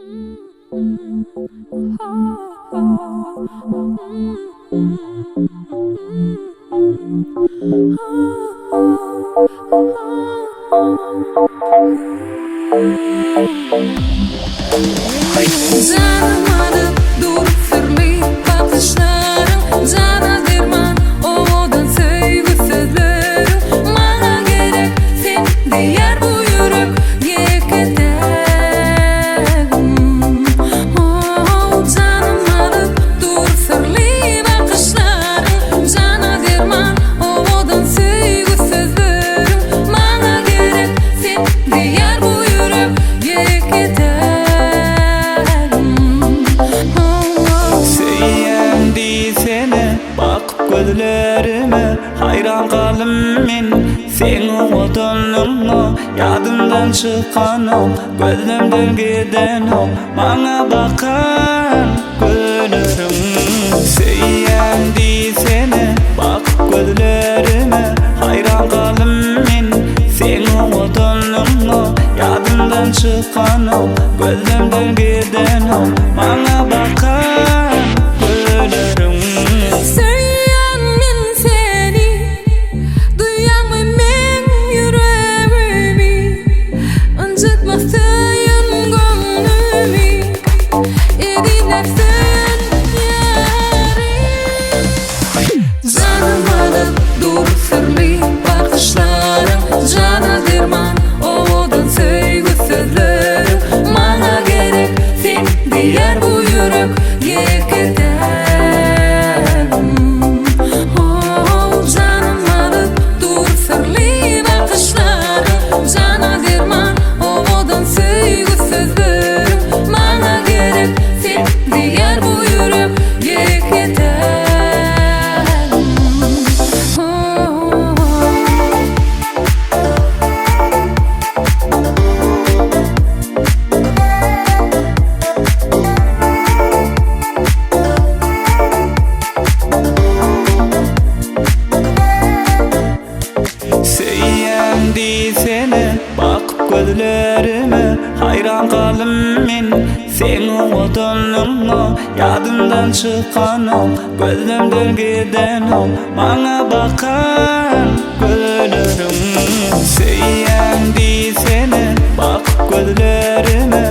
Janym alyp dur syrly bakyşlaryň, Jana derman owadan söýgi sözleriň, Maňa gerek sen diýer bu ýürek ýeke tägim. How, janym alyp dur syrly bakyşlaryň, Jana derman owadan söýgi sözleriň, Maňa gerek sen diýer bu ýürek ýeke tägim. Söýýän diýsene bakyp gözlerime Haýran galdym men seň owadanlygyňa Ýadymdan çykanok gözlemden gidenok Maňa bakan gözleriň Söýýän diýsene bakyp gözlerime Haýran galdym men seň owadanlygyňa Ýadymdan çykanok gözlemden gidenok Maňa bakan gözleriň Söýýän men seni, duýýaňmy meň ýüregimi? Ynjytma söýen göwnümi, ezizläp söýen ýary. Janym alyp dur syrly bakyşlaryň, Jana derman owadan söýgi sözleriň, Maňa gerek sen diýer bu ýürek ýeke tägim. How, janym alyp dur syrly bakyşlaryň, Jana derman owadan söýgi sözleriň, Maňa gerek sen diýer bu ýürek ýeke tägim. Söýýän diýsene bakyp gözlerime Haýran galdym men seň owadanlygyňa Ýadymdan çykanok gözlemden gidenok Maňa bakan gözleriň Söýýän diýsene bakyp gözlerime.